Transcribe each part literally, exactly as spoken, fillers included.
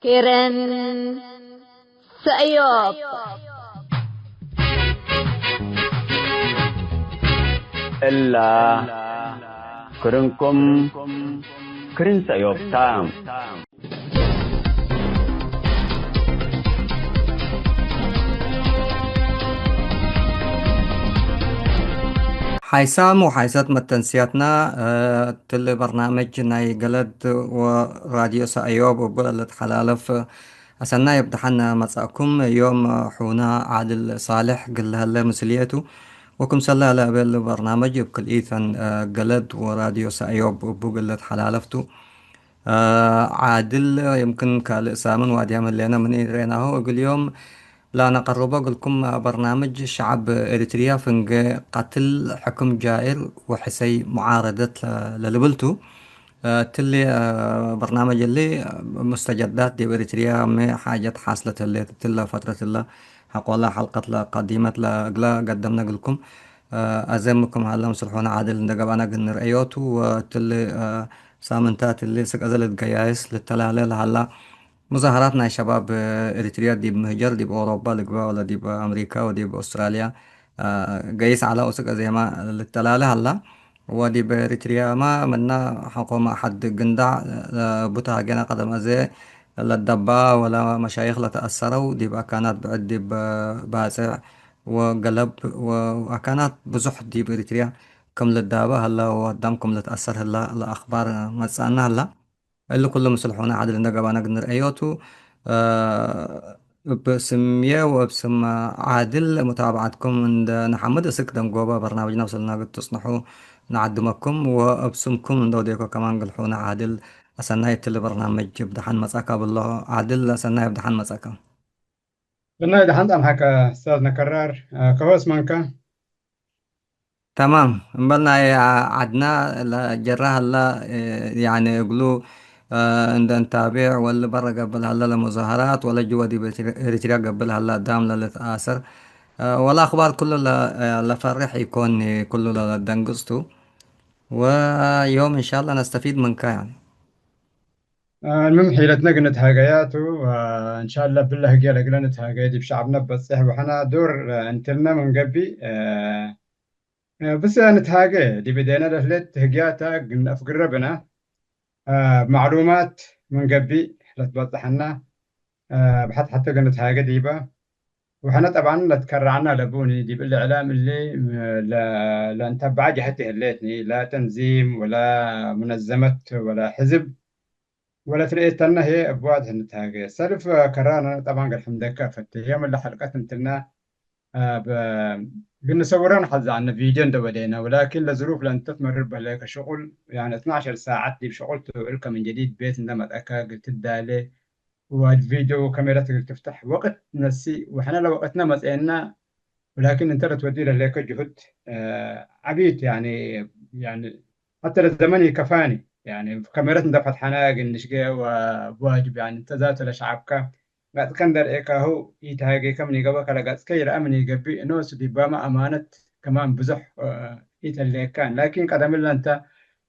ክርን ሰእዮብ። እላ ክርንኩም ክርን ሰእዮብ ታ። ሓይሳም ወሓይሰት መተንስያትና፣ እ፣ እትሊ በርናምጅ ናይ ገለድ ወራድዮ ሰእዮብ እቡ ለልትሐላለፍ፣ አሰናይ እብ ደሐን መጻእኩም። ዮም ሑና ዓድል ሳልሕ ግል ለሀለ ምስልየቱ፣ ወክምሰለ ለእቤል በርናምጅ እብ ክልኢተን፣ እ፣ ገለድ ወራድዮ ሰእዮብ እቡ ግል ልትሐላለፍቱ። እ፣ ዓድል፣ የምክን ካልእ ሳምን ዋድያም ህሌነ ምን ኢንሬናሁ፣ እግል ዮም ለነቀርቦ እግልኩም በርናምጅ ሸዐብ ኤሪትርያ ፍንጌ ቀትል ሕክም ጃኢር ወሕሰይ ሙዓረደት ለ-፣ ለልብልቱ። እ፣ እትሊ፣ እ፣ በርናምጅ እሊ ሙስተጀዳት ዲብ ኤሪትርያ ሚ ሓጀት ሓስለት ህሌት እትለ ፈትረት እለ ሐቆለ ሐልቀት ለቀዲመት ለእግለ ገደምነ እግልኩም። እ፣ አዜ ምክም ሀለ ምስል ሑነ ዓድል እንደ ገብአነ እግል ንርአዮቱ ወእትሊ፣ እ፣ ሳምንታት እሊ ስቅ አዜ ልትገያየስ ልተላለ ለሀላ ሙዛሀራት ናይ ሸባብ ኤሪትርያ ዲብ ምህጀር ዲብ ኦሮባ ልግበእ ወለ ዲብ አምሪካ ወዲብ ኦስትራልያ፣ አ፣ ገይስ ዐለ። ወስክ አዜማ ልተላለ ሀላ። ወዲብ ኤሪትርያመ ምነ ሐቆመ አሐድ ግንዳዕ፣ አ፣ ቡተ ሀጌነ ቀደም አዜ ለደባ ወለ መሻይኽ ለተአሰረው ዲብ አካናት ብዕድ ዲብ ባጽዕ ወገለብ ወአካናት ብዙሕ ዲብ ኤሪትርያ ክም ልዳበ ሀለ ወአዳም ክም ልትአሰር ህለ ለአኽባር መጽአነ ሀላ። እሊ ኩሉ ምስል ሑነ ዓድል እንደ ገብአነ እግል ንርአዮቱ፣ እ፣ እብ ስምዬ ወእብ ስም ዓድል ሙታብዓትኩም እንደ ነሐምድ፣ እስክ ደንጎበ በርናምጅና ምስልና እግል ትጽንሑ ነዓድመኩም፣ ወእብ ስምኩም እንደ ወዴኮ ከማን እግል ሑነ ዓድል አሰናይ እትሊ በርናምጅ እብ ደሐን መጽአካ ብሎ። ዓድል አሰናይ እብ ደሐን መጽአካ። ሰናይ ደሐን ጸንሐከ እስታዝነ ከራር። እ፣ ከሆ እስመንከ? ተማም። እምበል ናይ ዐድና ለጀራ ሀላ፣ እ፣ ያኒ እግሉ፣ እ፣ እንደ እንታቤዕ ወለ በረ ገብእ ለሀለ ለሙዛሀራት ወለ ጅወ ዲብ ኤሪትርያ ገብእ ለሀለ አዳም ለልትአሰር፣ እ፣ ወለ አኽባር ኩሉ ለ-፣ እ፣ ለፈርሕ ኢኮን፣ ኩሉ ለደንግጽ ቱ። ወዮም እንሻላ ነስተፊድ ምንከ ያኒ። እ፣ እልምም ሒለትነ እግል ንትሃገያ ቱ፣ እ፣ እንሻላ ብለ ህግየ ለእግለ ንትሃገየ ዲብ ሸዐብነ በጽሕ ወሐነ ዶር፣ እ፣ እንትልነ ምን ገብእ፣ እ፣ እ፣ ብሰ ንትሃጌ ዲብ እዴነ ለህሌት ህግያተ እግል ነአፍግረ ብነ፣ እ፣ እብ መዕሉማት ምን ገብእ ለትበጽሐነ፣ እ፣ እብ ሐት ሐቴ እግል ንትሃጌ ዲበ። ወሕነ ጠብዐን ለትከረዐነ ለቡኒ ዲብ እሊ እዕላም እሊ ለ-፣ ለእንተብዐ ጀሀት ህሌትኒ፣ ላ ተንዚም ወላ ሙነዘመት ወላ ሕዝብ ወለትርኤተነ ህዬ እብ ዋድሕ ንትሃጌ። ሰልፍ ከራነ ጠብዐን እግል ሕምደከ እፈቴ። ዮም እለ ሐልቀት እንትልነ፣ አ፣ ብ-፣ እግል ንሰውረ ነሐዝአነ ቪድዮ እንደ ወዴነ፣ ወላኪን ለዝሩፍ ለእንተ ትመርር በህሌከ ሽቁል፣ ያኒ፣ እትናሸር ሳዐት ዲብ ሽቁል ቱ፣ እልከ ምን ጀዲድ ቤት እንደ መጽአከ እግል ትዳሌ፣ ወእት ቪድዮ ወካሜራት እግል ትፍተሕ ወቅት ነስእ፣ ወሕነ ለወቅትነ መጽኤና፣ ወላኪን እንተ ለትወዲ ለህሌከ ጅሁድ፣ አ፣ ዐቢት፣ ያኒ፣ ያኒ፣ ሐተ ለዘመን ኢከፋኒ፣ ያኒ፣ ካሜረት እንደ ፈትሐነ እግል ንሽጌ ወዋጅብ፣ ያኒ፣ እንተ ዛተ ለሸዐብከ ገጽከ እንደ ርኤካሁ ኢተሃጌከ ምን ኢገብእ፣ ከለ ገጽከ ይርአ ምን ኢገብእ፣ ኖሱ ዲባመ አማነት ከማን ብዙሕ፣ እ፣ ኢተሌካን። ላኪን ቀደምለ እንተ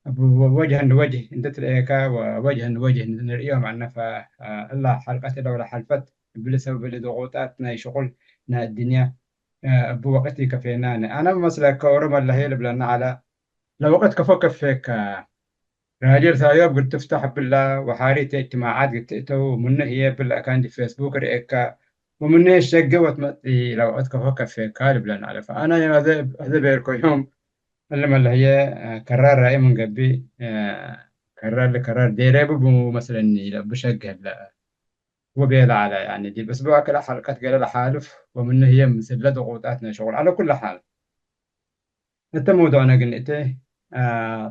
እብ ወጅሀን ወጅህ እንደ ትርኤካ ወወጅሀን ወጅህ ንርእዮ መዕነ፣ ፈ፣ እ፣ እላ ሐልቀት እለ ወለ ሐልፈት እብሊ ሰበብ እሊ ድቁጣት ናይ ሽቁል ናይ እድንያ፣ እ፣ እብ ወቅት ኢከፌናነ። አነ መመስለከ ኦሮም እለ ህዬ ልብለነ ዐለ፣ ለወቅት ከፎ ከፌከ። ራድዮ ሳዮብ እግል ትፍተሕ እብላ ወሓሪት እጅትማዓት እግል ትእተው፣ ምኑ ህዬ እብለ አካን ዲብ ፌስቡክ ርኤካ፣ ወምኑ ህዬ ሸጌ ወትመጽእ ለወቅት ከፎ ከፌካ ልብለን ዐለ። ፈአነ ዮም አዜ፣ አዜ ቤልኮ ዮም እሊ መለህየ ከራር ራኢ ምን ገብእ፣ ከራር ለከራር ዴሬቡ ቡ መስለኒ ለእቡ ሸጌ ህለ ወቤለ ዐለ። ያኒ ዲብ እስቡዕ ክልኤ ሐልቀት ገሌ ለሓልፍ ወምኑ ህዬ ምስለ ድቁጣት ናይ ሽቁል። ዐለ ኩሉ ሓል፣ እተ መውዱዕነ ግን እተ፣ አ፣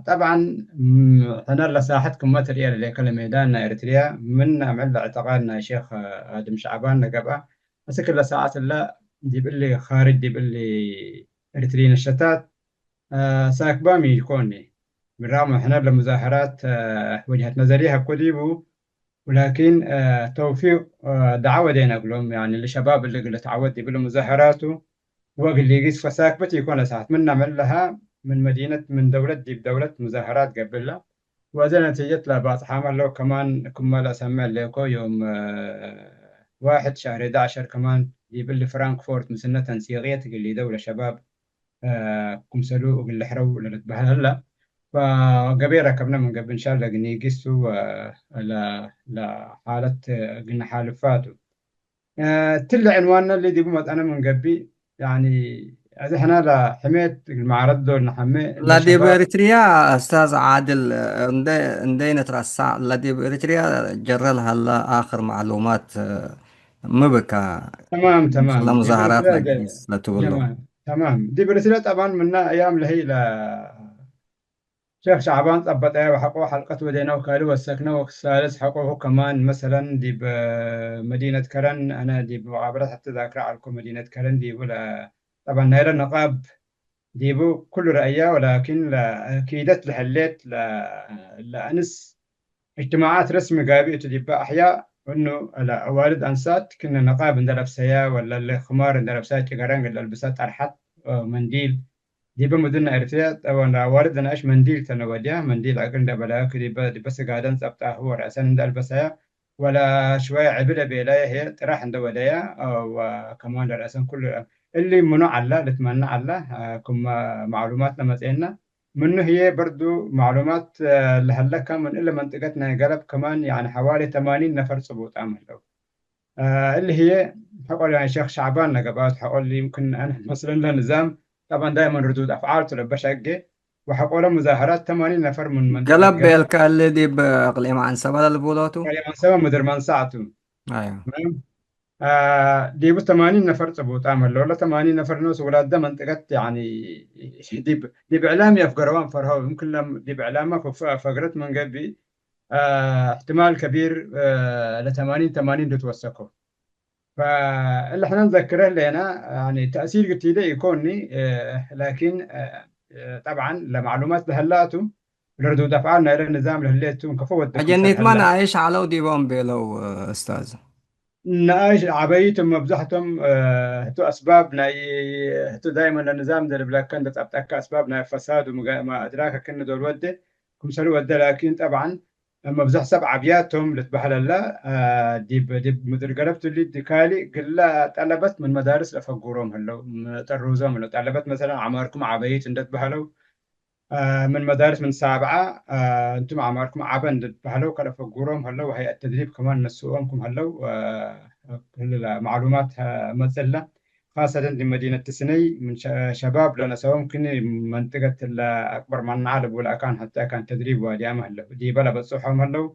ጠብዐን፣ ም-፣ ሕነ ለሳሕት ክመ ትርኤ ለሌከ ለሜዳን ናይ ኤሪትርያ፣ ምን አምዕል ለእዕትቃል ናይ ሼክ አድም ሸዕባን ለገብአ፣ አስክ ለሰዓት እለ ዲብ እሊ ካርጅ ዲብ እሊ ኤሪትሪ ነሸታት፣ አ፣ ሳክባም ኢኮኒ። ብራም ሕነ ለሙዛሀራት፣ አ፣ ወጅሀት ነዘርየ ሀብኮ ዲቡ፣ ወላኪን፣ አ፣ ተውፊቅ፣ አ፣ ደዐወ ዴነ እግሎም፣ ያኒ ለሸባብ እሊ እግል ልትዐወት ዲብ እሊ ሙዛሀራቱ ወእግል ሊጊስ ፈሳክበት ኢኮን ለሳት። ምን ነምን ለሃ፣ ምን መዲነት፣ ምን ደውለት ዲብ ደውለት ሙዛሀራት ገብእ እለ። ወአዜ ነቲጀት ለባጽሓመ ለው ከማን ክመ ለአሰምዕ ሌኮ፣ ዮም፣ እ፣ ዋሕድ ሸህር ሐዳሸር ከማን ዲብ እሊ ፍራንክፎርት ምስልነ ተንሲቅየት እግል ሊደው ለሸባብ፣ እ፣ ክምሰሉ እግል ልሕረው ለልትበህል ህለ። ፈገቤ ረከብነ ምን ገብእ እንሻለ እግል ኒጊሱ ወለ-፣ ለሓለት እግል ነሓልፋቱ። እ፣ እትሊ ዕንዋንነ እሊ ዲቡ መጽአነ ምን ገብእ፣ ያኒ፣ አዜ ሕነ ለሕሜት እግል መዓረድ ዶል ነሐሜ፣ እንደ ለዲብ ሸባብ ኤሪትርያ፣ እስታዝ ዓድል፣ እንደ፣ እንደ ኢነትረሳዕ፣ ለዲብ ኤሪትርያ ጀረ ለሀለ አክር ማዕሉማት፣ እ፣ ሚ ብካ? ተማም፣ ተማም። ዲብ ለሙዛሃራት ኤሪትርያ ጀ-፣ ነጊስ ለትብሎ። ጀማ-፣ ተማም። ዲብ ኤሪትርያ ጠባን ምነ አያም ለህይ ለ-፣ ሼክ ሸዕባን ጸበጠ ወሐቆ ሐልቀት ወዴነ ወካሊ ወሰክነ ወክሳልስ ሐቆሁ ከማን መሰለን ዲብ መዲነት ከረን፣ አነ ዲብ መቃብረት ሐቴ ዛክረ ዐልኮ መዲነት ከረን ዲቡ ለ-፣ ጠበን ናይለ ንቃብ ዲቡ ኩሉ ረአያ ወላኪን ለአኪደት ለህሌት ለ-፣ ለአንስ እጅትማዓት ረስሚ ጋብእ ቱ ዲበ አሕያ እኑ ለአዋልድ አንሳት ክነ ንቃብ እንደ ለብሰያ ወለ ለክማር እንደ ለብሰያ ጭገረን እግል ለልብሰ ጠርሐት መንዲል ዲበ ሙድነ ኤሪትርያ ጠበን ለአዋልድ ለነአሽ መንዲል ተነ ወድያ፣ መንዲል አቅል እንደ በለያ፣ ክዲበ፣ ዲበ ስጋደን ጸብጣሁ ወረአሰን እንደ አልበሰያ፣ ወለ ሽወየ ዕብለ ቤለየ ህዬ ጥራሕ እንደ ወደያ፣ ወከማን ለረአሰን ኩሉ እሊ ምኑ ዐለ፣ ልትመነ ዐለ፣ ክመ ማዕሉማት ለመጽኤነ ምኑ ህዬ በርዱ ማዕሉማት ለሀለከ ምን እለ መንጥቀት ናይ ገለብ ከማን፣ ያኒ፣ ሐዋሌ ተማኒን ነፈር ጽቡጣም ህለው። አ፣ እሊ ህዬ ሐቆል፣ ያኒ፣ ሼክ ሸዕባን ለገብአት ሐቆል፣ ይምክን አነ መስለን ለንዛም፣ ጠበን ዳይመን ርዱድ አፍዓል ቱ ለበሸ እጌ፣ ወሐቆለ ሙዛሀራት ተማኒን ነፈር ምን መንጠቀት ገለብ ገ-፣ ቤልከ እሊ ዲብ እቅሊም ዐንሰበ ለልቡሎ ቱ? እቅሊም ዐንሰበ ምድር መንሰዕ ቱ። አዮ። አ፣ ዲቡ ተማኒን ነፈር ጽቡጣም ህለው። ለተማኒን ነፈር ኖስ ውላደ መንጠቀት፣ ያኒ፣ ዲብ፣ ዲብ እዕላም ይአፍገረዋም ፈርሀው። ይምክን ለም ዲብ እዕላማ ፈ-፣ ፈ-፣ ፈግረት ምን ገብእ፣ አ፣ እሕትማል ከቢር፣ አ፣ ለተማኒን ተማኒን ልትወሰኮ። ፈእለ ሕነ ንዘክረ ህሌነ፣ ያኒ ተእሲር ግቲደ ኢኮኒ፣ እ፣ ላኪን፣ እ፣ እ፣ ጠብዓን ለማዕሉማት ለህላቱ፣ ለርዱድ አፍዓል ናይለ ንዛም ለህሌቱ እንከፎ ወደ ክምሰል አጀኒትመ ህለ። ነአይሽ ዐለው ዲቦም ቤለው፣ እ፣ እስታዝ። ነአይሽ ዐበይቶም መብዛሕቶም፣ እ፣ ህቱ አስባብ ናይ፣ ህቱ ዳይመን ለንዛም እንደ ልብለከ እንደ ጸብጠከ አስባብ ናይ ፈሳድ ወምጋ-፣ ማ አድራከ ክኒ ዶል ወዴ፣ ክምሰሉ ወዴ፣ ላኪን ጠብዓን መብዘሕ ሰብ ዐብያቶም ልትበህል ህለ፣ አ፣ ዲብ፣ ዲብ ምድር ገለብ ቱ እሊ ዲካሊ ግለ ጠለበት ምን መዳርስ ለፈጉሮም ህለው፣ ጠሩዞም ህለው። ጠለበት መሰለን ዐማርኩም ዐበይት እንደ ትበህለው፣ አ፣ ምን መዳርስ ምን ሳብዓ፣ አ፣ እንቱም ዐማርኩም ዐበ እንደ ትበህለው ከለፈጉሮም ህለው፣ ወሀይአት ተድሪብ ከማን ነስኦም ክም ህለው፣ አ፣ ክል ማዕሉማት መጽእለ። ካሰተን ዲብ መዲነት ትስነይ ምን ሸ-፣ ሸባብ ለነሰኦም ክኒ መንጥቀት እለ አክበር መናዐ ልቡለ አካን ሐቴ አካን ተድሪብ ዋድያመ ህለው። ዲበ ለበጽሖም ህለው።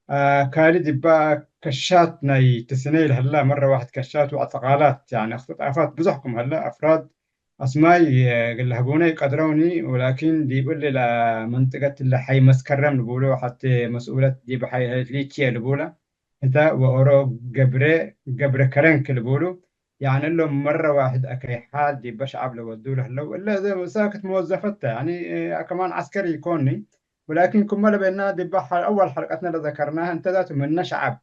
አ፣ ካሊ ዲበ ከሻት ናይ ትስነይ ለህላ መረ ዋሕድ ከሻት ወዕትቃላት፣ ያኒ እክትጣፋት ብዙሕ ክም ህለ፣ አፍራድ አስማይ እግል ለህቡነ ይቀድረውኒ፣ ወላኪን ዲብ እሊ ለመንጥቀት እለ ሐይ መስከረም ልቡሎ ሐቴ መስኡለት ዲበ ሐይ ሊቼ ልቡለ። እተ ወኦሮ ገብረ፣ ገብረ ከረንክ ልቡሉ፣ ያኒ እሎም መረ ዋሕድ አከይ ሓል ዲበ ሸዐብ ለወዱ ለህለው፣ እለ እዘ ሳክት መወዘፈት ተ፣ ያኒ፣ እ፣ ከማን ዐስከሪ ኢኮኒ፣ ወላኪን ክመ ለቤና ዲበ ሐ-፣ አወል ሐልቀትነ ለዘከርናህ፣ እንተ ዛቱ ምነ ሸዐብ፣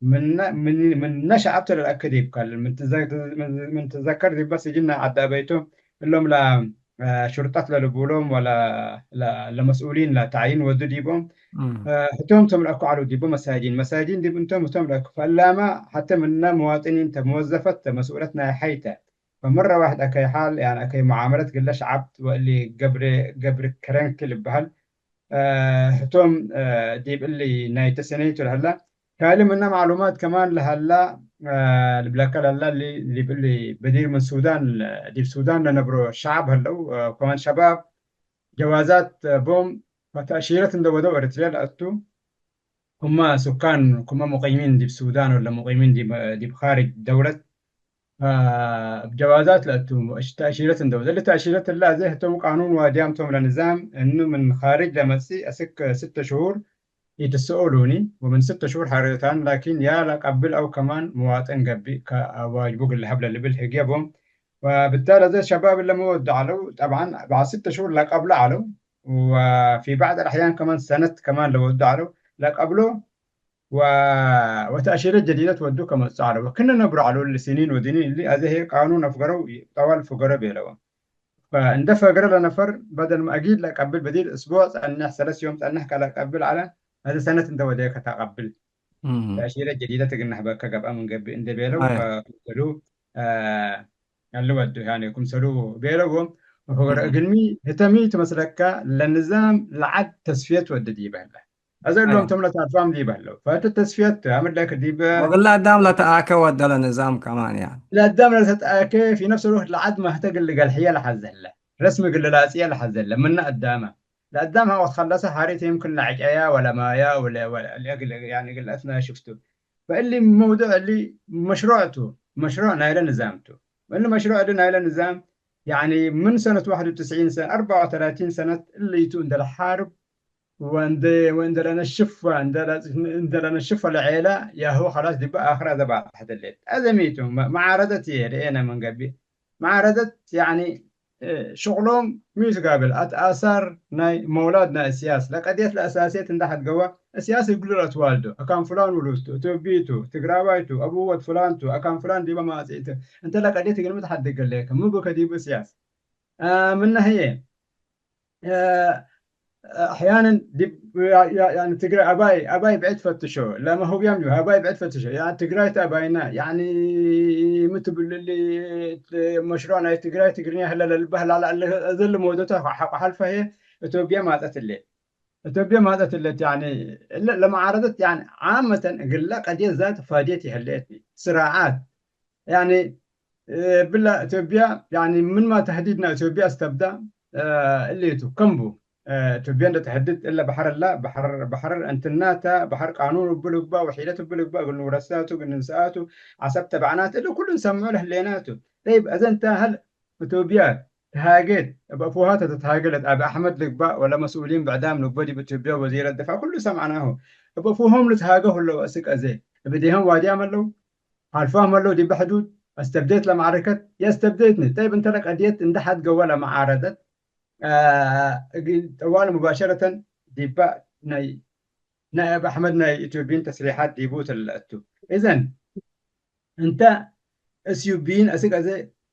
ምነ፣ ምን፣ ምነ ሸዐብ ተ ለልአከ ዲብ ከል፣ ምን ትዘ-፣ ምን፣ ምን ትዘከር ዲበ ስጅን ናይ ዐዲ አበይቱ፣ እሎም ለ አ፣ ሹርጠት ለልቡሎም ወለ-፣ ለ-፣ ለመስኡሊን ለተዕይን ወዱ ዲቦም፣ እም። አ፣ ህቶም ቶም ለአኩ ዐለው ዲቦ መሳጂን። መሳጂን ዲብ እንቶም ህቶም ለአኩ ፈላመ ሐተ ምነ መዋጥኒን ተ፣ መወዘፈት ተ፣ መስኡለት ናይ ሐይ ተ። ፈመረ ዋሕድ አከይ ሐል፣ ያኒ አከይ መዓመለት ግለ ሸዐብ ወእሊ ገብረ፣ ገብረ ከረንክ ልበሀል። አ፣ ህቶም፣ አ፣ ዲብ እሊ ናይ ተሰነይቱ ለሀላ፣ ካሊ ምነ ማዕሉማት ከማን ለሀላ፣ አ፣ ልብለከ ለሀላ፣ ሊ-፣ ዲብ እሊ በዲር ምን ሱዳን፣ ዲብ ሱዳን ለነብሮ ሸዐብ ሀለው፣ አ፣ ከማን ሸባብ ጀዋዛት ቦም ወተእሺረት እንደ ወደው ኤረትርያ ለአቱ፣ ኩመ ሱካን፣ ኩመ ሙቂሚን ዲብ ሱዳን ወለ ሙቂሚን ዲብ፣ ዲብ ካርጅ ደውለት፣ አ፣ እብ ጀዋዛት ለአቱ እሽ ተእሺረት እንደ ወደ። እሊ ተእሺረት እለ አዜ ህቶም ቃኑን ዋድያም ቶም ለንዛም እኑ ምን ካርጅ ለመጽእ አስክ ስተ ሽሁር ኢትሰኦሉኒ፣ ወምን ስተ ሽሁር ሐሬታን፣ ላኪን ያ ለቀብል አው ከማን መዋጥን ገብእ ከዋጅቡ ግለ ሀብ ለልብል ህግየ ቦም። ወብታሊ አዜ ሸባብ እለ መ ወዱ ዐለው፣ ጠብዓን በዐድ ስተ ሽሁር ለቀብሎ ዐለው፣ ወፊ በዕድ አልአሕያን ከማን ሰነት ከማን ለወዱ ዐለው፣ ለቀብሎ ወ-፣ ወተእሺረት ጀዲደት ወዱ ከመጽኡ ዐለው። ወክነ ነብሮ ዐለው እሊ ስኒን ወድኒን እሊ አዜ ህዬ ቃኑን አፍገረው ጠዋል ፍገረ ቤለወ። ፈእንደ ፈግረ ለነፈር በደልመ አጊድ ለቀብል በዲር እስቡዕ ጸንሕ፣ ሰለስ ዮም ጸንሕ ከለቀብል ዐለ። አዜ ሰነት እንደ ወዴከ ተቀብል። እም። ተእሺረት ጀዲደት እግል ነህበከ ገብአ ምን ገብእ እንዴ ቤለው፣ አየ። ፈክምሰሉ፣ አ፣ አልወዱ፣ ያኒ ክምሰሉ ቤለዎም። ወፈገረ እም። እግልሚ ህተሚ ትመስለከ ለንዛም ለዐድ ተስፍየት ወደ ዲበ ህለ። አዘ እሎም አየ። ተም ለታርፋም ዲበ ህለው። ፈእተ ተስፍየት አምር ለከ ዲበ ወግለ አዳም ለተአከ ወደ ለንዛም ከማን፣ ያኒ። ለአዳም ለተአከ ፊ ነፍስ ልወቅት ለዐድ ማህተ እግል ገልሕየ ለሐዘ ህለ። ረስም እግል ላጽየ ለሐዘ ህለ። ምነ አዳመ ለአዳም ሀ ወትከለሰ ሐሬት የምክን ለዐጨያ ወለማያ ወለ-፣ ወለ-፣ ለእግል፣ ያኒ እግል አትናሽፍቱ። ፈእሊ መውዱዕ እሊ መሽሩዕ ቱ፣ መሽሩዕ ናይለ ንዛም ቱ። እሊ መሽሩዕ እሊ ናይለ ንዛም፣ ያኒ ምን ሰነት ዋሕድ ወትስዒን ሰ-፣ አርበዓ ወተላቲን ሰነት እሊ ቱ እንደ ለሓርብ ወእንደ፣ ወእንደ ለነሽፍ፣ እንደ ለ-፣ እንደ ለነሽፍ ለዔለ ያህወ ኸላስ ዲበ አክር አዘ ባጽሐት እሌት። አዘ ሚ ቱ፣ መ-፣ መዓረደት ህዬ ርኤነ ምን ገብእ። መዓረደት፣ ያኒ፣ እ፣ ሽቅሎም ሚ ቱ ጋብል፣ አትአሳር ናይ መውላድ ናይ እስያስ፣ ለቀድየት ለአሳስየት እንደ ሐድገወ፣ እስያስ እግሉ ለአትዋልዶ፣ አካን ፍላን ውሉድ ቱ፣ እቶቢ ቱ፣ ትግራዋይ ቱ፣ አቡ ወድ ፍላን ቱ፣ አካን ፍላን ዲበ ማጽእ ቱ፣ እንተ ለቀድየት እግልሚ ተሐድገ ሌከ፣ ሚ ብከ ዲቡ እስያስ? አ፣ ምነ ህዬ፣ አ፣ አሕያነን ዲብ፣ ያ-፣ ያ-፣ ያኒ ትግራይ አባይ፣ አባይ ብዕድ ፈትሾ፣ ለመሆብያም ዩ፣ አባይ ብዕድ ፈትሾ፣ ያ ትግራይ ተ አባይና፣ ያኒ ሚ ትብል እሊ መሽሩዕ ናይ ትግራይ ትግርኛ ህለ ለልበህ ላላ እለ እዘ ልሞዶተ ሐቆ ሐልፈ ህዬ እቶብየ ማጸት እሌት። እቶብየ ማጸት እሌት፣ ያኒ እለ ለመዓረደት፣ ያኒ ዓመተን እግለ ቀድየት ዛት ፋድየት ይህሌት። ስራዓት፣ ያኒ፣ እ፣ ብላ ኢትዮጵያ፣ ያኒ፣ ምንማ ተህዲድ ናይ ኢትዮጵያ አስተብዳ፣ እ፣ እሊ ቱ፣ ከምቡ፣ እ፣ ኢትዮጵያ እንደ ተህድድ እለ በሐር እላ፣ በሐር፣ በሐር እንትናታ፣ በሐር ቃኑን እቡ ልግባእ፣ ወሒደት እቡ ልግባእ፣ እግል ንውረሳቱ፣ እግል ንንስአቱ፣ ዐሰብ ተበዕናት፣ እሊ ኩሉ እንሰምዑ ለህሌናቱ። ጠይብ፣ አዘ እንተ ሀል ኢትዮጵያ ተሃጌት፣ እብ አፉሃ ተትትሃገለት፣ አቢ አሕመድ ልግባእ፣ ወለ መስኡሊን ብዕዳም ልግበእ፣ ዲብ ኢትዮጵያ ወዚረት ድፋዕ፣ ኩሉ ሰምዕናሁ። እብ አፉሆም ልትሃገ ህለው፣ አስክ አዜ፣ እብ እዴሆም ዋድያም አለው። ሐልፋም ሀለው ዲበ ሕዱድ፣ አስተብዴት ለመዓረከት የአስተብዴትኒ። ጠይብ፣ እንተ ለቀድየት እንደ ሐድገወ ለመዓረደት፣ አ፣ እግል ጠዋል ሙባሸረተን ዲበ ናይ፣ ናይ አብ አሕመድ ናይ ኢትዮጵይን ተስሪሓት ዲቡ ትለአቱ። እዘን፣ እንተ እስዩብይን አስክ አዜ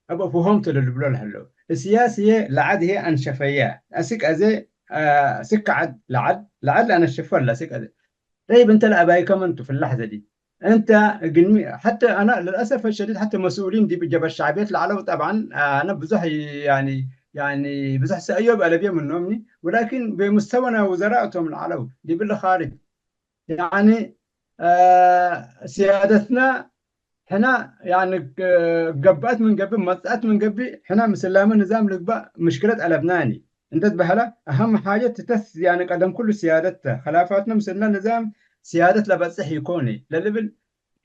እብ አፉሆም ቱ ለልብሎ ለሀለው። እስያስ ህዬ ለዐድ ህዬ አንሸፈየ። አስክ አዜ፣ አ፣ አስክ ዐድ ለዐድ፣ ለዐድ ለአነሽፎ ለአስክ አዜ። ጠይብ፣ እንተ ለአባይከ መን ቱ ፍላሕ ዘዲ? እንተ እግልሚ፣ ሐተ አነ ለልአሰፍ አሸዲድ፣ ሐተ መስኡሊን ዲብ ጀብሀት ሸዕብየት ለዐለው፣ ጠብዐን፣ አነ ብዙሕ፣ ያኒ፣ ያኒ፣ ብዙሕ ሰእዮብ አለብየ ምኖምኒ፣ ወላኪን በሙስተወነ ውዘራእ ቶም ለዐለው፣ ዲብ እሊ ኻርጅ፣ ያኒ፣ አ፣ ሲያደትና ሕና፣ ያኒ፣ ገብአት ምን ገብእ፣ መጽአት ምን ገብእ፣ ሕና ምስላመ ንዛም ልግባእ ምሽክለት አለብናኒ። እንደ ትበሀለ፣ አሀም ሓጀት ትተስ፣ ያኒ፣ ቀደም ኩሉ ሲያደት ተ። ከላፋትነ ምስልነ ንዛም ሲያደት ለበጽሕ ኢኮኒ ለልብል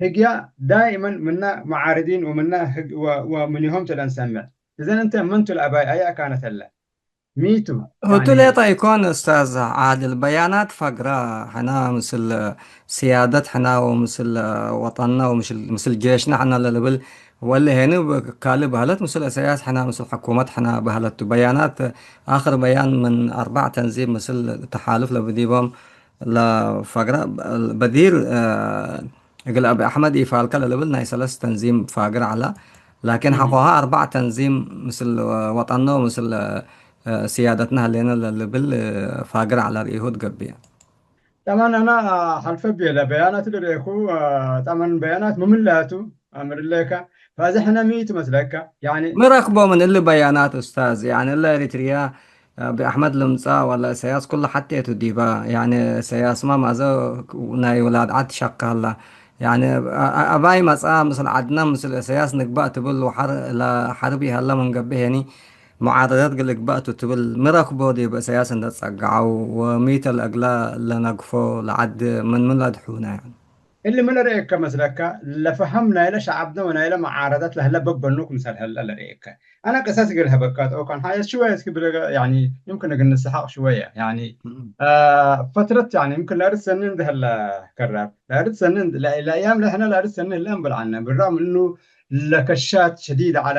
ህግያ፣ ዳይመን ምና መዓርዲን ወምና ህግ ወ-፣ ወምኒሆም ቱ ለእንሰምዕ። እዘን እንተ መንቱ ለአባይ አየ አካነት ህለ? ሚ ቱ? ህቱ ያኒ ሌጠ ኢኮን ኡስታዝ ዓድል፣ በያናት ፈግረ ሕነ ምስል ስያደት ሕነ ወምስል ወጠንነ ወምስል፣ ምስል ጄሽነ ሕነ ለልብል ወለ ሄኒ ካልእ በህለት ምስል እስያስ ሕነ ምስል ሕኩመት ሕነ በህለት ቱ። በያናት፣ አክር በያን ምን አርበዕ ተንዚም ምስል ተሓልፍ ለብዲቦም ለፈግረ በዲር፣ እ፣ እግል አቢ አሕመድ ኢፋልከ ለልብል ናይ ሰለስ ተንዚም ፋግር ዐለ። ላኪን እህ። ሐቆሀ አርበዕ ተንዚም ምስል ወጠኖ ምስል፣ እ፣ ስያደትነ ህሌነ ለልብል፣ እ፣ ፋግር ዐለ ርኢሁ ትገብእ። ጠመን አነ ሐልፈ ቤለ በያናት ልርኤኩ፣ አ፣ ጠመን በያናት ምምን ላቱ አምር ሌከ። ፈዚ ሕነ ሚ ትመስለከ? ያኒ ሚ ረክቦ ምን እሊ በያናት ኡስታዝ? ያኒ እለ ኤሪትርያ፣ አ፣ ብአሕመድ ልምጻእ ወለ እሰያስ ኩሉ ሐቴ ቱ ዲባ። ያኒ እሰያስማ ማዘ ናይ ውላድ ዐድ ሸክ ሀላ። ያኒ አ-፣ አ-፣ አባይ መጽአ ምስል ዐድነ ምስል እሰያስ ንግባእ ትብል ወሐር-፣ ለሐርብ ይሀለ ምን ገብእ ሄኒ። ሙዓረደት እግል እግባእ ቱ ትብል ሚ ረክቦ ዲብ እሰያስ እንደ ጸገዐው ወሚተ ለእግለ ለነግፎ ለዐድ ምን ምን ለአድሑነ? እሊ ሚ ለርኤከ መስለከ? ለፈሀም ናይለ ሸዐብነ ወናይለ መዓረደት ለህለ በበኑ ክምሰል ህለ ለርኤከ። አነ ቅሰስ እግል ሀበካ ተኦካን ሐየት ሽወየ እስክ ብለገ፣ ያኒ፣ ይምክን እግል ንሰሐቅ ሽወየ። ያኒ፣ እም። አ፣ ፈትረት፣ ያኒ፣ ይምክን ለአርድ ሰኒ እንደ ህለ ከራር። ለአርድ ሰኒ እንደ፣ ለ-፣ ለአያም ለሕነ ለአርድ ሰኒ ህለ እንብል ዐነ። ብራም እኑ ለከሻት ሸዲድ ዐለ፣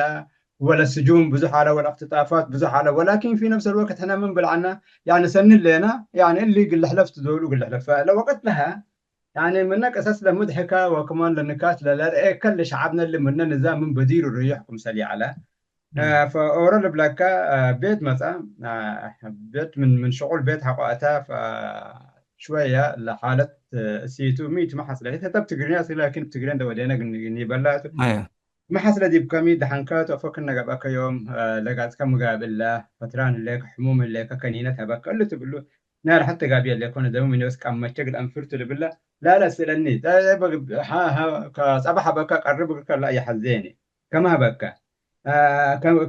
ወለስጁን ብዙሕ ዐለ፣ ወለእክትጣፋት ብዙሕ ዐለ። ወላኪን ፊ ነፍስ አልወቅት ሕነ ምን ብልዐና፣ ያኒ ሰኒ ህሌና፣ ያኒ እሊ እግል ልሕለፍ ትዶሉ እግል ልሕለፍ። ለወቅት ለሀ፣ ያኒ ምነ ቅሰስ ለምድሕከ ወክማን ለንካት ለለርኤከ ለሸዐብነ እሊ ምነ ንዛም ምን በዲሩ ርዩሕ ክምሰል ይዐለ። ፈኦሮ ልብለከ ቤት መጽአ። ቤት ምን ምን ሽቁል ቤት ሐቆ አተ። ፈሽወየ ለሓለት እሲቱ ሚቱ መሐስለ ህተ ትግርኛ ሲ ላኪን ትግርኛ እንደ ወዴነ ግን ይበላቱ። መሐስለ ዲብ ከሚ ደሐንከ ተፎክነ ገብአከ ዮም ለጋጽከ ምጋብለ ፈትራን ህሌከ ሕሙም ህሌከ ከኒነት ሀበከ እሉ ትብሉ። ናል ሐተ ጋብየ ሌኮነ ደሙ ሚኖስ ቀመቸ ግል አንፍርቱ ልብለ። ላለ ስለኒ ጸበ ሀ- ሀ- ከጸበ ሀበከ ቀርብ እግርከ ላ የሐዜኒ ከመ ሀበከ።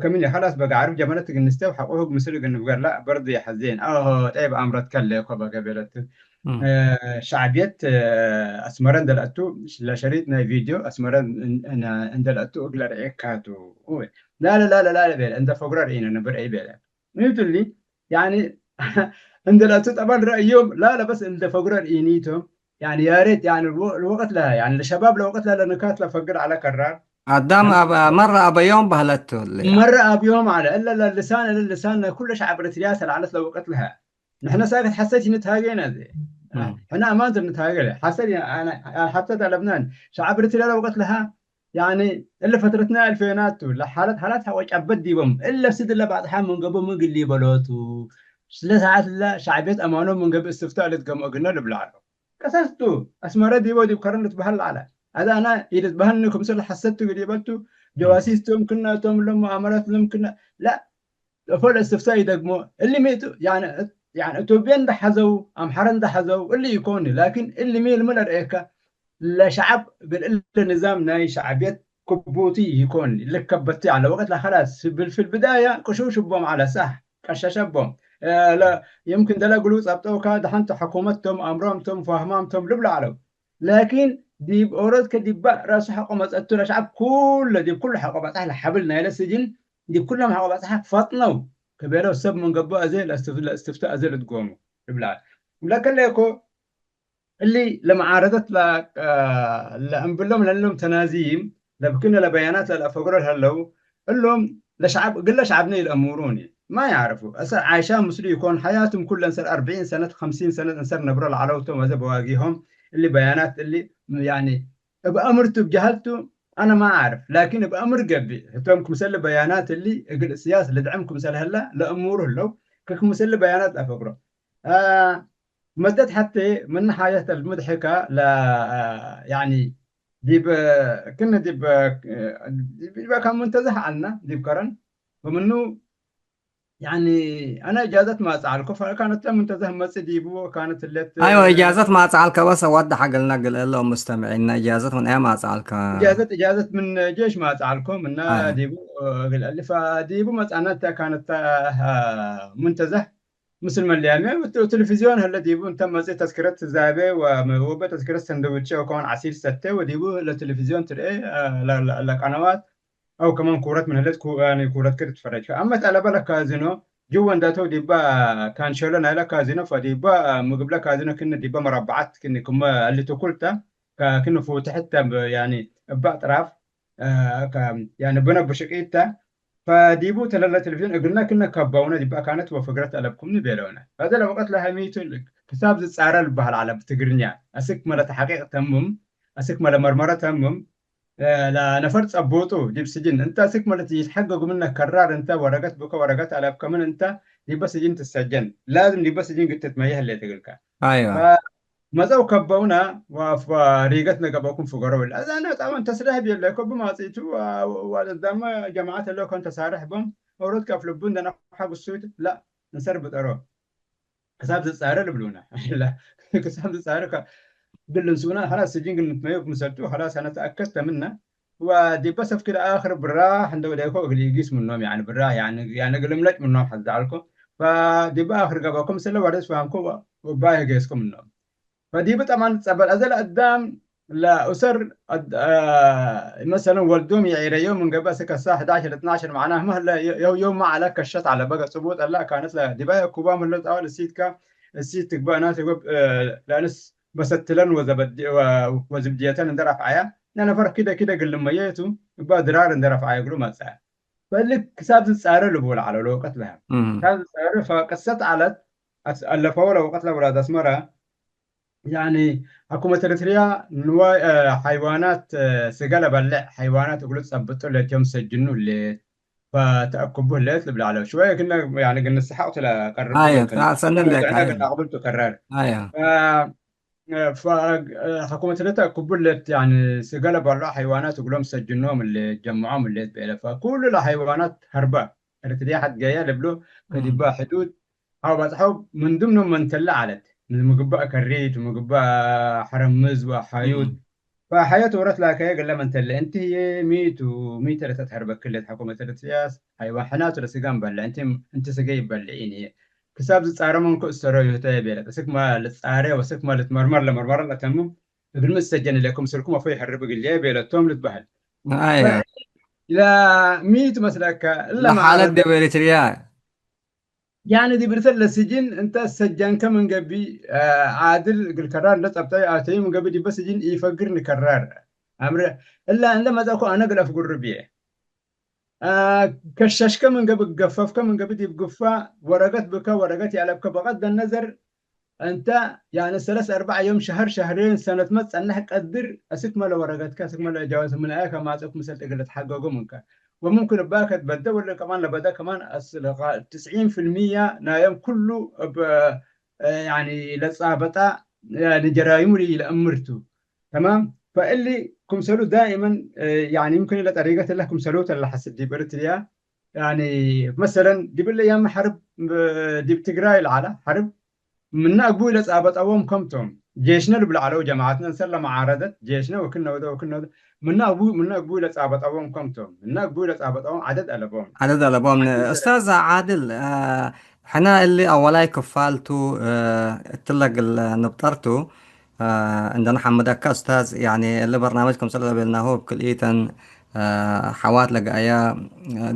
ከምን ኸላስ በጋ ዓርብ ጀመለት እግል ንስተው ሐቆሁ እግል ምስል እግል ንብገር ላ በርድ የሐዜን። አሆ ጠይብ አምረት ከለ እኮ በገ ቤለቱ። ሸዕብየት አስመረ እንደ ለአቱ ለሸሪጥ ናይ ቪድዮ አስመረ እንደ ለአቱ እግል አርኤካቱ። ላለ ላለ ላለ ቤለ እንደ ፈጉረ ርኢነ ነብር አይ ቤለ። ምንቱ እሊ ያኒ እንደ ለአቱ ጠባል ረአዮም ላለ በስ እንደ ፈጉረ ርኢኒቶም። ያኒ ያሬት ያኒ ወቀት ለሀ ያኒ ለሸባብ ለወቀት ለሀ ለንካት ለፈግር ዐለ ከራር አዳም አበ- መረ አበዮም በህለቱ እሊ። መረ አብዮም ዐለ። እለ ለልሳን እለ ልሳን ኩለ ሸዕብ ኤረትርያ ሰልዐለት ለወቀት ለሀ። ንሕነ ሳክት ሐሰት ይንትሃጌነ ዘ። ሕነ አማንት ንትሃጌ ሐሰት። ሐሰት አለብናን ሸዕብ ኤረትርያ ለወቀት ለሀ። ያኒ እለ ፈትረትና አልፌናቱ ለሓለት ሓላት ሐቆ ጨበት ዲቦም እለ ስድ ለባጽሓ ምን ገቦ ምን ግል ይበሎቱ። ስለ ሰዓት እለ ሸዕብየት አማኖ ምን ገብ እስትፍታ ልትገምኦ ግነ ልብለ ዐለው። ቀሰስቱ አስመረ ዲቦ ዲብ ከረን ልትበሀል ዐለ። አዜ አነ ኢልትበሀልኒ ክምሰል ሐሰቱ ግዲበቱ ጀዋሲስ ቶም ክነ እቶም ለሙአመራት ሎም ክነ ላ እፎ ለእስትፍታ ኢደግሞ። እሊ ሚ ቱ ያኒ እት- ያኒ እቶብየ እንደ ሐዘው አምሐረ እንደ ሐዘው እሊ ኢኮኒ ላኪን እሊ ሚ ልሚ ለርኤከ ለሸዐብ እግል እለ ንዛም ናይ ሸዕብየት ክቡቲ ኢኮን ልከበቲ ዐለ። ወቅት ለኸላስ ፊ ብዳየ ቅሹሽ እቦም ዐለ። ሳሕ ቀሸሸ እቦም። የምክን ደለ እግሉ ጸብጠውከ ደሐንቱ ሐኩመት ቶም አምሮም ቶም ፋህማም ቶም ልብሎ ዐለው። ላኪን ዲብ ኦሮት ከዲባ ራሱ ሐቆ መጸቱ ለሸዐብ ኩለ ዲብ ኩሉ ሐቆ በጻሕ ለሐብል ናይለ ስጅን ዲብ ኩሎም ሐቆ በጻሕ ፈጥነው ከቤለው ሰብ ምን ገብኦ አዜ ለእስትፍታ አዜ ልትጎሙ ልብሎ ዐለ። ለከለ እኮ እሊ ለመዓረደት ለእምብሎም ለእሎም ተናዚም ለብክነ ለበያናት ለለአፈግሮ ለህለው እሎም ለሸዐብ እግለ ሸዐብነ ኢለአሙሩኒ ማ ይዓርፉ። አሰር ዓይሻ ምስሉ ኢኮን ሐያትም ኩለ እንሰር አርብዒን ሰነት ሐምሲን ሰነት እንሰር ነብሮ ለዐለው ቶም አዜ በዋጊሆም እሊ በያናት እሊ ያኒ እብ አምርቱ እብ ጀሀልቱ አነ ማ አዕርፍ ላኪን እብ አምር ገብእ ህቶም ክምሰል በያናት እሊ እግል እስያስ ልድዕም ክምሰል ህለ ለእሙሩ ህለው ከክምሰል በያናት ለአፈግሮ። መደት ሐቴ ምን ሓየት አልምድሕከ ለ ያኒ ዲብ ክን ዲብ ዲብ ከም ሙንተዘህ ዐልነ ዲብ ከረን ወምኑ ያኒ አነ እጃዘት ማጽእ ዐልኮ ፈካነት ለሙንተዘህ መጽእ ዲቡ ካነት ለት አይወ እጃዘት ማጽእ ዐልከ በሰ ወደ ሐግልነ ግል እለ ሙስተምዒነ እጃዘት ምን አየ ማጽእ ዐልከ? እጃዘት እጃዘት ምን ጄሽ ማጽእ ዐልኮ ምነ ዲቡ እግል አሊ ፈዲቡ መጽአነ እተ ካነት ሙንተዘህ ምስል መለያምያ ወተ-፣ ወቴሌቪዝዮን ህለ ዲቡ እንተ መጽእ ተዝክረት ትዛቤ ወ-፣ ወበ ተዝክረት ሰንደዊቼ ወከውን ዐሲር ሰቴ ወዲቡ ለቴሌቪዝዮን ትርኤ፣ አ፣ ለ-፣ ለ-፣ ለቀነዋት አው ከማን ኩረት ምን ህለት ኩ-፣ ያኒ ኩረት ክድ ትፈረጅ። አመት አለበ ለካዚኖ ጅወ እንዳተው ዲባ ካንሸሎ ናይለ ካዚኖ ፈዲባ ምግብለ ካዚኖ ክን ዲባ መረበዓት ክን ክመ እሊ ትኩልተ ከ-፣ ክን ፉትሕተ ብ-፣ ያኒ እበ አጥራፍ አ፣ ከ-፣ ያኒ ብነ ብሽቂት ተ። ፈዲቡ ተለለ ቴሌቪዝዮን እግልነ ክነ ከበውነ ዲብ አካነት ወፍግረት አለብኩምኒ ቤለውነ። ፈዘ ለወቀት ለሀሚቱ ክሳብ ዝጻረ ልበሀል ዐለ ብትግርኛ። አስክ መለ ተሐቂቅ ተምም፣ አስክ መለ መርመረ ተምም፣ አ፣ ለነፈር ጸቡጡ ዲብ ስጅን እንተ አስክ መለ ትይትሐገጉ ምነ ከራር እንተ ወረቀት ብከ ወረቀት አለብከ ምን እንተ ዲበ ስጅን ትሰጀን። ላዝም ዲበ ስጅን ግድ ትትመየ ህሌት እግልከ። አይዋ። መጸው ከበውነ ወአፍ ሪገት ለገብአኩም ፍገረው እለ። አዛነ ጠበን ተስረሕ ቤለ ከቡ ማጽኢቱ ወ-፣ ወአዳመ ጀማዐት እለ ከን ተሳረሕ ቦም ኦሮት ከፍ ልቡ እንደ ነፍሐ ግሱት ለ እንሰር ብጠሮ ክሳብ ዝጻረ ልብሉነ። ለ ክሳብ ዝጻረ ከ-፣ ግል እንሱነ ሀላስ ስጅን ግን ንትመየው ክምሰልቱ ሀላስ አነ ተአከድተ ምነ ወዲበ ሰፍኪ ለአክር ብራህ እንደ ወደኮ እግል ኢጊስ ምኖም ያኒ ብራህ ያኒ ያኒ እግል እምለጭ ምኖም ሐዜ ዐልኮ። ፈዲበ አክር ገብአኩም ስለ ወደስ ፋንኮ ወ-፣ ወባህ ጌስኮ ምኖም። ፈዲቡ ጠማን ትጸበል። አዜ ለአዳም ለኡሰር አድ-፣ አ፣ መሰለን ወልዶም የዒረዮ ምን ገብእ እስክ አሳዕ ሕዳሸር ለትናሸር መዕናህ መህለ የ-፣ የው-፣ የውመ ዐለ ከሸት ዐለ በገ ጽቡጥ እለ ካነት ለዲባይ እኩባም ህለው ጣወል እሲትከ እሲት ትግበእ ናት እግብ፣ እ፣ ለአንስ በሰትለን ወዘበድ-፣ ወ-፣ ወዝብድየተን እንደ ረፍዐያ ለነፈር ክደ ክደ ግልመየቱ እባ ድራር እንደ ረፍዐየ እግሉ መጽአ። ፈእሊ ክሳብ ዝጻረ ልቡል ዐለ ለወቀት ለሀ። እም። ክሳብ ዝጻረ ፈቅሰት ዐለት አስ-፣ አለፈው ለወቀት ለውላድ አስመረ ያኒ፣ ሐኩመት ኤረትርያ ንዋይ፣ እ፣ ሐይዋናት፣ እ፣ ስገ ለበልዕ ሐይዋናት እግሉ ትጸብጡ ሌት ዮም ትሰጅኑ ሌት። ፈተአክቡ ህሌት ልብል ዐለው። ሽወየ ክነ፣ ያኒ፣ እግል ንሰሐቅ ቱ ለቀርብ አየ፣ ቱ ለከነ። ተአሰነ ለከ፣ አየ። እግል አቅብል ቱ ቀራር። አየ። ፈ-፣ ፈ-፣ ሕኩመት ለተአክቡ ህሌት፣ ያኒ፣ ስገለ በልዖ ሐይዋናት እግሎም ሰጅኖም ህሌት፣ ጀምዖም ህሌት ቤለ። ፈኩሉ ለሐይዋናት ሀርበ። ኤረትርያ ሐት ገየ ልብሎ፣ እም። ከዲባ ሕዱድ ሐው ባጽሐው፣ ምን ድምኖም መንተለ ዐለት። ምግባእ ከሪት፣ ምግባእ ሐረምዝ ወሐዩት፣ እም። ፈሐየት ወረት ላከየ ገለ መንተለ። እንቲ ህዬ ሚቱ፣ ሚተ ለተትሀርበክ ህሌት ሐኩመት ኤረትርያስ፣ ሐይዋን ሕናቱ ለስጋም በልዕ፣ እንቲ፣ እንቲ ስገ ኢበልዒን ህዬ። ክሳብ ዝጻረ መንኩ እሰረዩ ህተ ቤለት። እስክመ ልጻረ ወስክመ ልትመርመር ለመርመረ ለተምም፣ እግልሚ እሰጀን እለ ክምሰልኩም አፎ ይሐርብ እግልዬ ቤለቶም ልትበህል። አየ። ፈ-፣ ለሚቱ መስለከ፣ እለ ለሓለት ማዕረድ ዲብ ኤረትርያ። ያኒ ዲብ ርሰ ለስጅን እንተ ሰጃንከ ምን ገብእ፣ አ፣ ዓድል እግል ከራር እንደ ጸብጠዩ አተዩ ምን ገብእ ዲበ ስጅን ኢፈግር ንከራር። አምረ እላ እንደ መጸእኩ አነ እግል አፍጉር ብዬ። አ፣ ከሸሽከ ምን ገብእ ገፈፍከ ምን ገብእ ዲብ ግፋ ወረገት ብከ ወረገት ያለብከ በቀድ ነዘር እንተ ያኒ ሰለስ አርበዕ ዮም ሸህር ሸህሬን ሰነትመ ጸንሕ ቀድር አስክመ ለወረገትከ አስክመ ለጃወዝ ምን አየ ከማጽእኩ ምሰል እግል ልትሐገጎ ምንከ። ወምምክን እባ ከትበደ ወለ ከማን ለበደ ከማን አስልቀ ትስዒን ፍልምየ ናዮም ኩሉ እብ፣ እ፣ ያኒ ለጻበጣ፣ ያኒ ጀራይሙ ለኢለአምር ቱ። ተማም? ፈእሊ ክምሰሉ ዳኢመን፣ እ፣ ያኒ ምክን ለጠሪቀት እለ ክምሰሉ ተለሐስድ ዲብ ኤረትርያ። ያኒ መሰለን ዲብ እለ ያም ሐርብ፣ እ፣ ዲብ ትግራይ ለዐለ ሐርብ ምነ አግቡይ ለጻበጠዎም ከም ቶም፣ ጄሽነ ልብል ዐለው ጀማዐትነ እንሰር ለመዓረደት፣ ጄሽነ ወክልነ ወደ ወክልነ ወደ፣ ምነ አግቡይ፣ ምነ አግቡይ ለጻበጠዎም ከም ቶም፣ ምነ አግቡይ ለጻበጠዎም ዐደድ አለቦም። ዐደድ አለቦም። ኡስታዝ ዓድል፣ አ፣ ሕነ እሊ አወላይ ክፋል ቱ፣ አ፣ እትለ እግል ንብጠር ቱ፣ አ፣ እንደ ነሐምደከ ኡስታዝ፣ ያኒ እሊ በርናምጅ ክምሰል ለቤልናሁ እብ ክልኢተን፣ አ፣ ሐዋት ለገአያ፣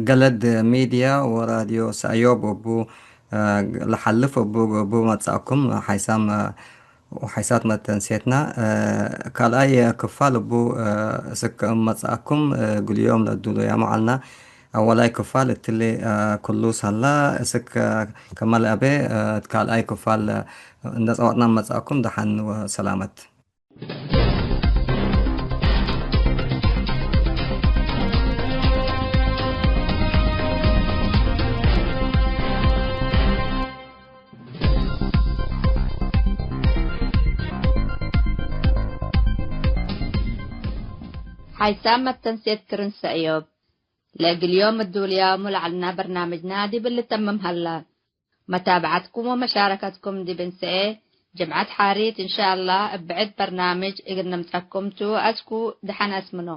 ገለድ ሚድያ ወራድዮ ሰእዮብ እቡ፣ አ፣ ለሐልፍ እቡ፣ እቡ መጽአኩም ሓይሳም፣ አ፣ ወሓይሳት መተንሴትና፣ አ፣ ካልኣይ ክፋል እቡ፣ አ፣ እስክ እም መጽአኩም፣ አ፣ እግልዮም ለእዱሉያሙ ዐልና። አወላይ ክፋል እትሊ፣ አ፣ ክሉ ሰላ እስክ፣ አ፣ ከመ ለአቤ፣ አ፣ እት ካልኣይ ክፋል፣ አ፣ እንደ ጸወጥና መጽአኩም ደሐን ወሰላመት። ሓይሳም መተንሴት ክርን ሰእዮብ። ለእግል ዮም እዱልያሙ ለዐልና በርናምጅና ዲብ ልተምም ሀላ። መታብዐትኩም ወመሻረከትኩም ዲብ እንሰኤ ጅምዐት ሓሪት እንሻአላህ እብ ብዕድ በርናምጅ እግል ነምጸኩም ቱ። አስኩ ደሐን አስምኖ።